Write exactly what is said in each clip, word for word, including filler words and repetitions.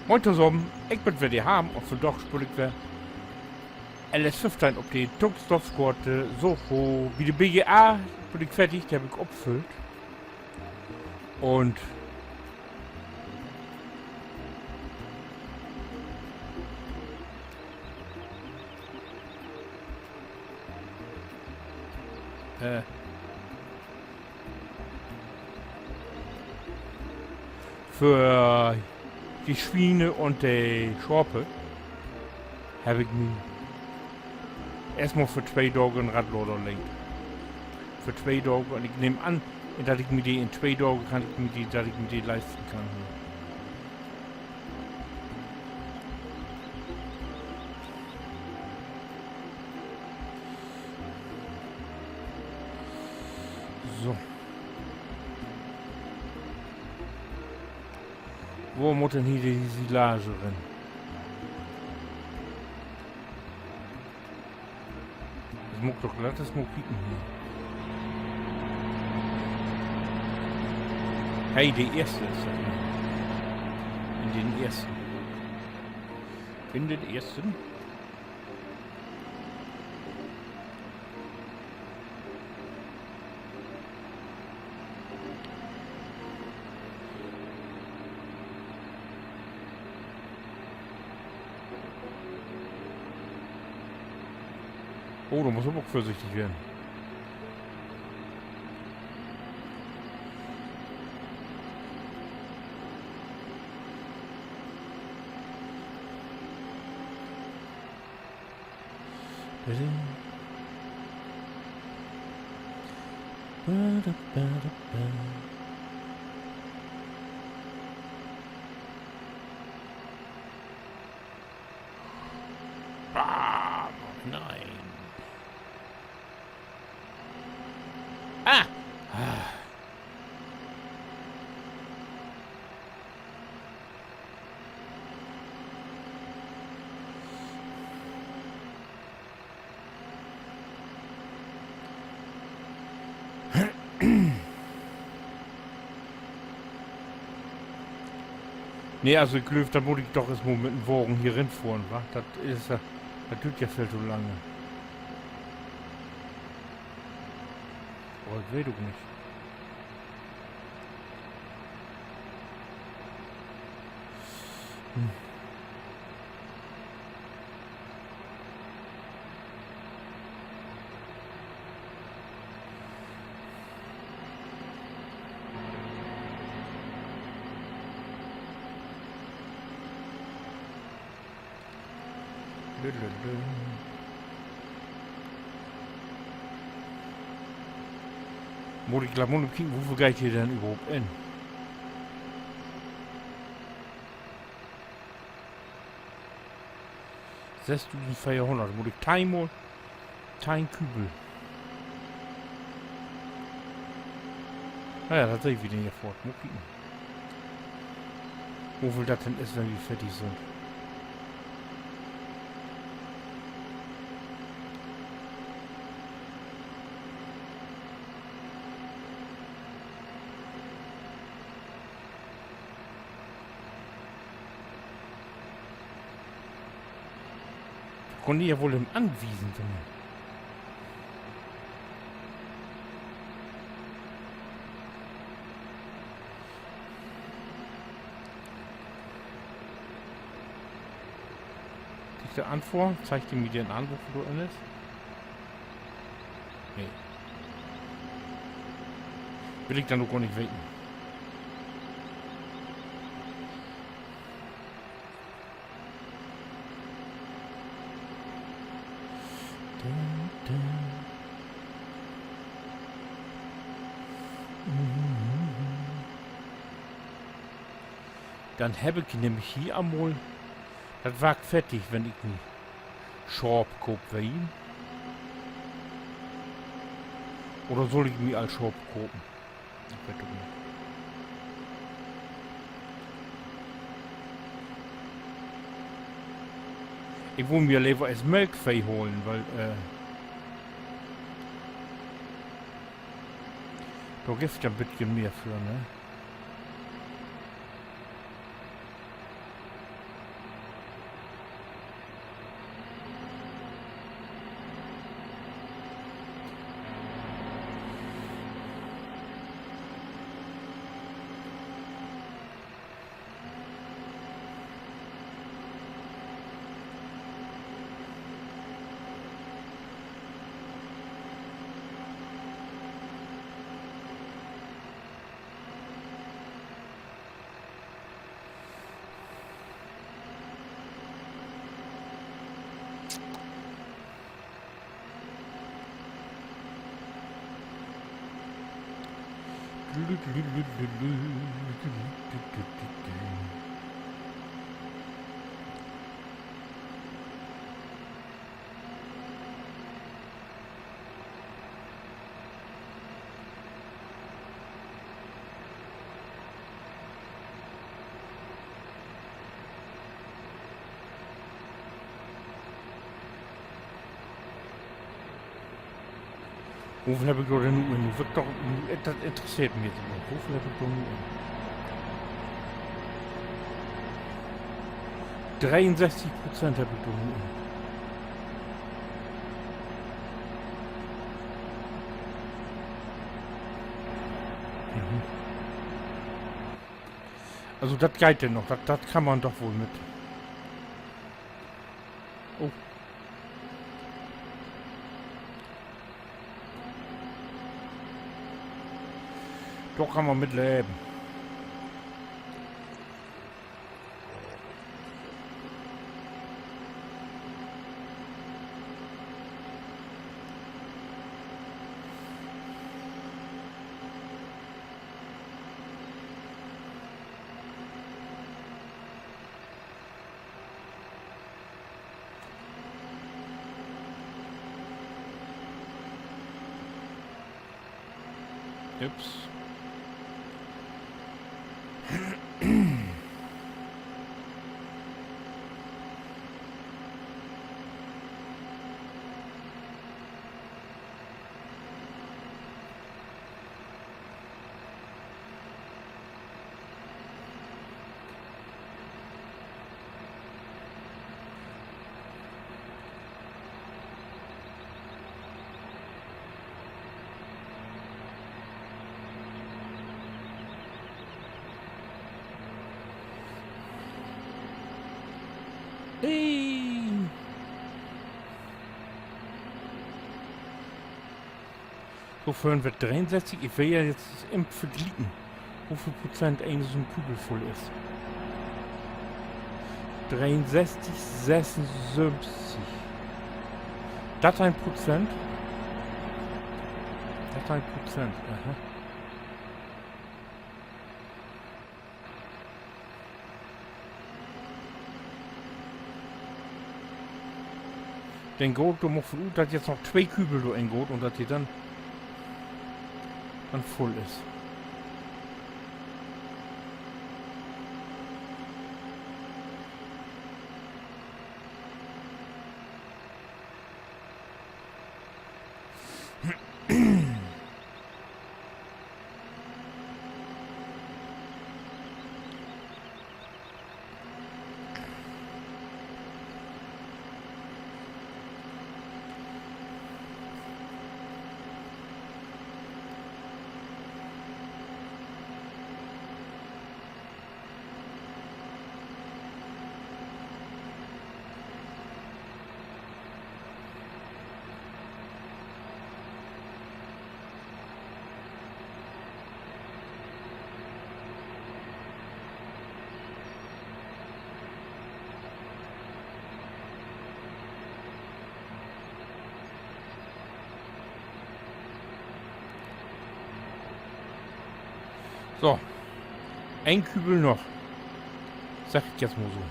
Moin tosamen, ik bün weer de Harm un vandaag speel ik weer L S föffteihn op de Tuxdorfstraat, Soho. Bi de B G A bün ik fertig, de heff ik opfüllt. Un äh, för de Swiene un de Schape heff ik mi eerstmal för twee Daag en Radlader leent. För twee Daag, un ik nehm an, dat ik mi de in twee Daag kann ik mi de, dat ik mi de leisten kann. So. Wo mutt denn hier de Silage rin? Dat mutt doch glatt, dat mutt kieken hier. Hey, de eerste is dat hier. In den eersten. In den eersten. Oh, dor muss man ok vörsichtig weren. Ah, nein. Ah! Ah. Nee, also ik glööv, denn mutt ik doch eerst mal mit den Wagen hier rinfohren, wa? Dat is, äh, dat düürt ja veel to lange. Aver ik weet ok nich. Hm. Lülülü. Mutt ik, laat mal kieken, woveel geiht hier denn överhaupt in? Sössdusendveerhunnert, mutt ik teihn, teihn Kübel. Na ja, dat seht wi denn hier foorts. Mal kieken, woveel dat denn is, wenn wi fertig sünd. Kunn de ja woll even anwiesen, sag mal. Krieg ik de Anfohr? Zeigt de mi denn an, woveel dor in is? Nee. Will ik denn ok gor nich weten. Denn heff ik nämlich hier al mal dat Wark fertig, wenn ik mi Schaap koop, weet ji. Oder sull ik mi al Schaap kopen? Ik weet ok nich. Ik wull mi ja lever eerst Melkvee holen, wiel, äh, dor gifft ja en beten mehr för, ne? Woveel heff ik dor denn nu in? Nu word ik doch, nu, dat interesseert mi nu. Woveel heff ik dor nu in? Dreeunsesstig Prozent heff ik dor nu in. Mhm. Also, dat geiht denn noch. Dat, dat kann man doch woll mit. Oh. Dor kann man mit leven. Ups. Hey. So, vörhen weer dreeunsesstig. Ik will ja nu even verglieken, woveel Prozent een so'n Kübel vull is. Dreeunsesstig, sössunsöventig. Darteihn Prozent. Darteihn Prozent, aha. Denn gah ik dor mal vun ut, dat jetzt noch twee Kübel dor in gaht un dat de denn, denn vull is. So. Een Kübel noch. Segg ik jetzt mal so.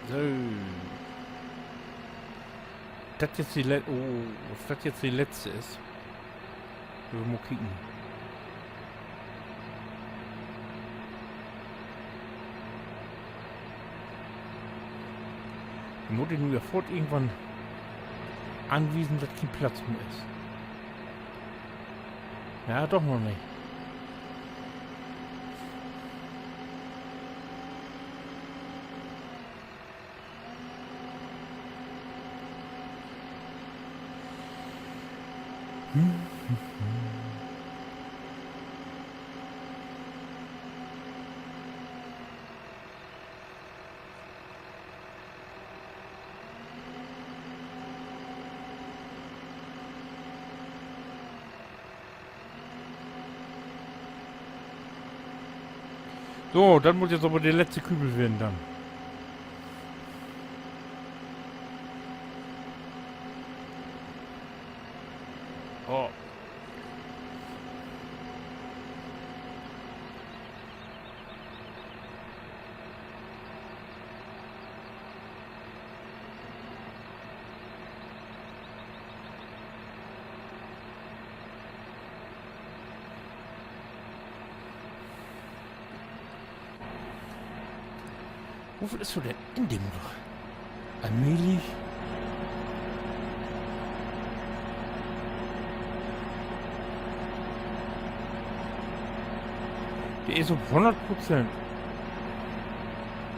So. Dat jetzt de le-, oh, of dat jetzt de letzte is. Will wi mal kieken. Mutt ik nu ja foorts irgendwann anwiesen, dat keen Platz mehr is. Ja, doch noch nich. So, dat mutt jetzt aver de letzte Kübel ween denn. Oh. Woveel is so de in de Motor? Allmählich. De is op hunnert Prozent.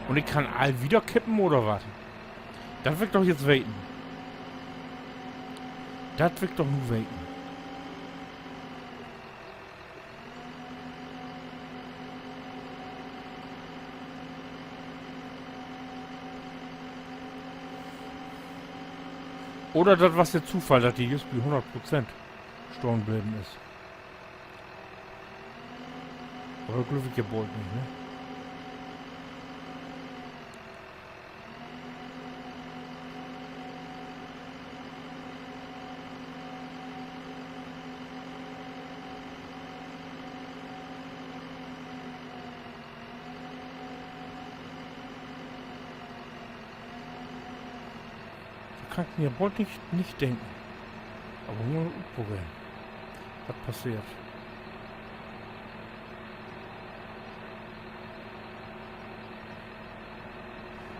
Un ik kann all wieder kippen, oder wat? Dat will ik doch jetzt weten. Dat will ik doch nu weten. Oder dat was de Zufall, dat de jüst bi hunnert Prozent stahn bleven is. Aver dat glööv ik ja bold nich, ne? Dat kann ik mi ja bold nich, nich denken. Aver mal utproberen, wat passeert.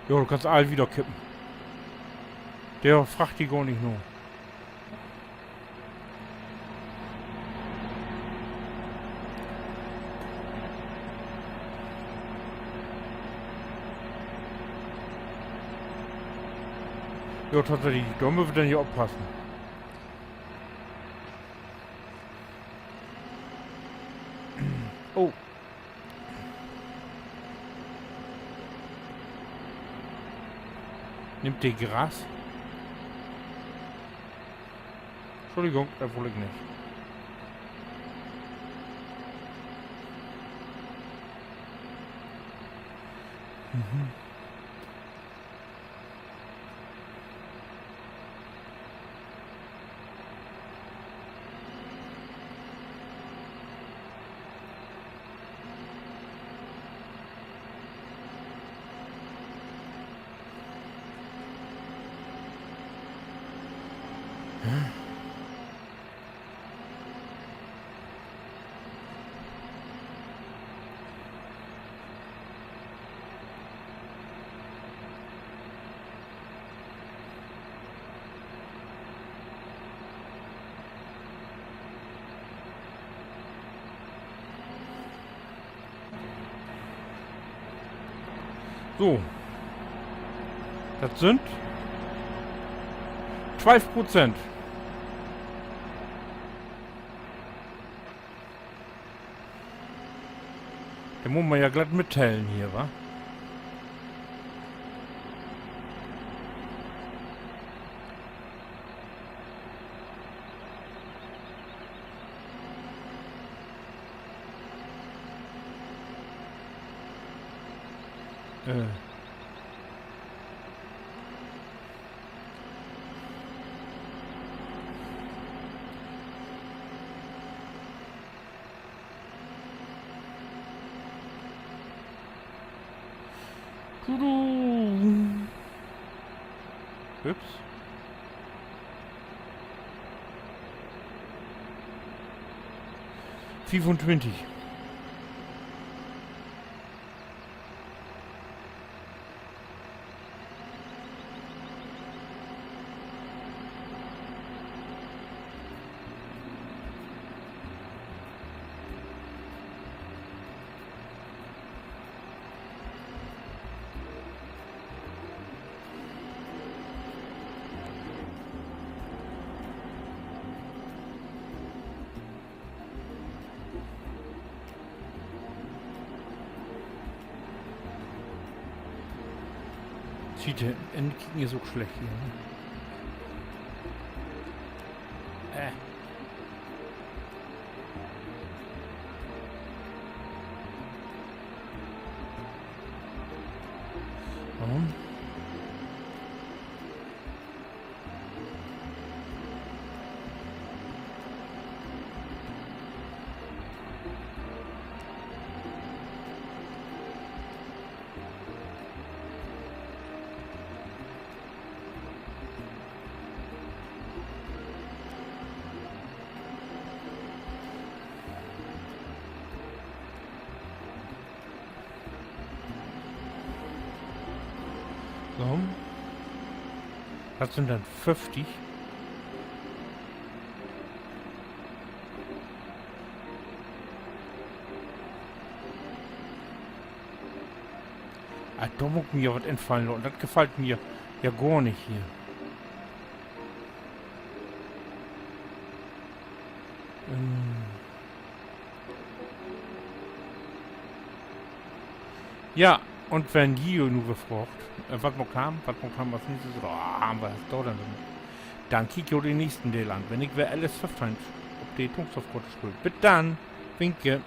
Jo, du kannst all wieder kippen. De fraagt di gor nich na. Jo, tatsächlich, dor mööt wi denn ja oppassen. Oh. Nimmt de Gras? Entschuldigung, dat wull ik nich. Mhm. So. Dat sünd twölf Prozent. Denn mutt man ja glatt mittellen hier, wa? Äh. Tudu. Ups. Fiefuntwintig. Schiet, in kieken is ok slecht hier, ne? Äh. Warum? So. Dat sünd denn föfftig. Ah, dor mutt ik mi ja wat infallen laten. Dat gefallt mi ja gor nich hier. Ähm. Ja, un wenn ji nu weer fraagt, äh, wat maakt wi, wat maakt wi as nächstes, oder, ah, wat is dor denn? Denn kiekt jo den nächsten Deel an, wenn ik weer L S föffteihn op de Tungstorf-Koort speel. Bit denn. Winke.